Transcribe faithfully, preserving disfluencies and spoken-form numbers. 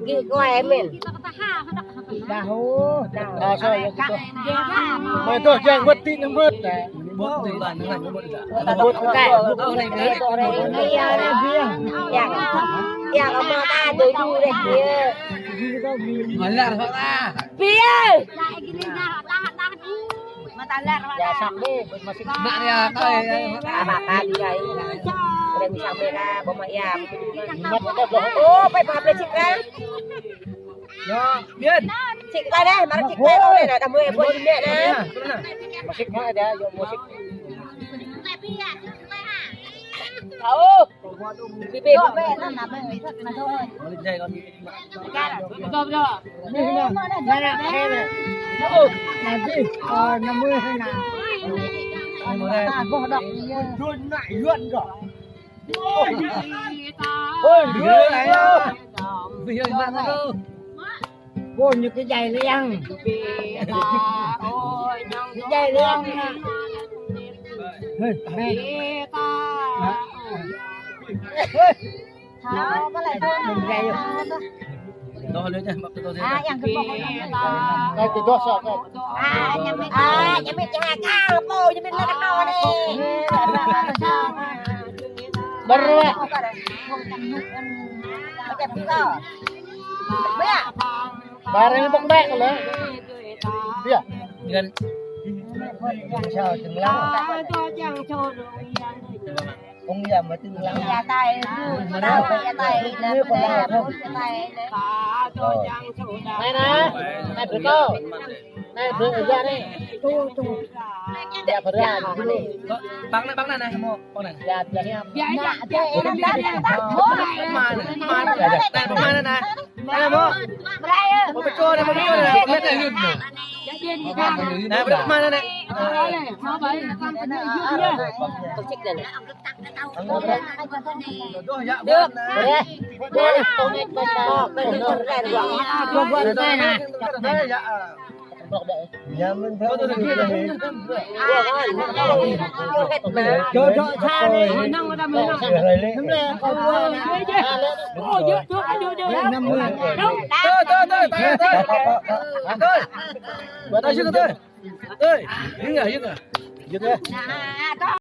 Gih kuai men. Dah, oh. Dah. Dah, sao ya kita. Mai tuh, jang, buat ti nang buat, dah. Buat ti nang buat, dah. Buat ti nang buat, dah. Yang, yang ama ta dulu deh dia. Malar, malar. Pia. Matalar, malar. Ya, sampai, masih. Nak ya, kau ya. Makan dia ini. Kena bisa merah, bawa ya. Oh, pai pha plei čik lah. Ya, bien. Čik lah deh, mari čik lah deh, dah mui buat ini deh. Musik mah ada, yuk musik. Tahu. Bibir. Boleh jai kami. Betul, betul. Nanti, eh, nemu sana. Anu, tak boh dok. Tuh nak yuan kok. Ôi, ôi, ôi. Ôi, ñu kơ djai lĕ yang. Kơ djai lĕ yang. Hê, mẹ. Hê. Hê. Đừng djai. Đó, lưới nhá, bật từ đầu tiên. À, yang kơ bok. Đây, từ đó sao kơ? À, nhà mình, à, nhà mình chả cá, bố, nhà mình là cá to này. Bật ra. Macam tu. Bia. Barang ni pok bek lah. Bia. Dengan. Sao, tenggelam. Ông già mà tenggelam. Nhà tài, nhà tài, nhà tài. Này nè, này bữa cô. Này bữa giờ này. Dia pernah. Băng này, băng này, này, mau, băng này. Ya, ya. Mana, mana, mana, mana, mana. Mana, mau? Mau pecah, mau pecah, mau pecah. Nah, mana, nak? Kecil dah. Được. Được. Được. Nhà mình phải. Cho, cho xa đi. Năm mươi. Tôi, tôi, tôi, tôi, tôi. Tôi. Tôi, tôi, tôi. Tôi. Dừng à, dừng à. Dừng à.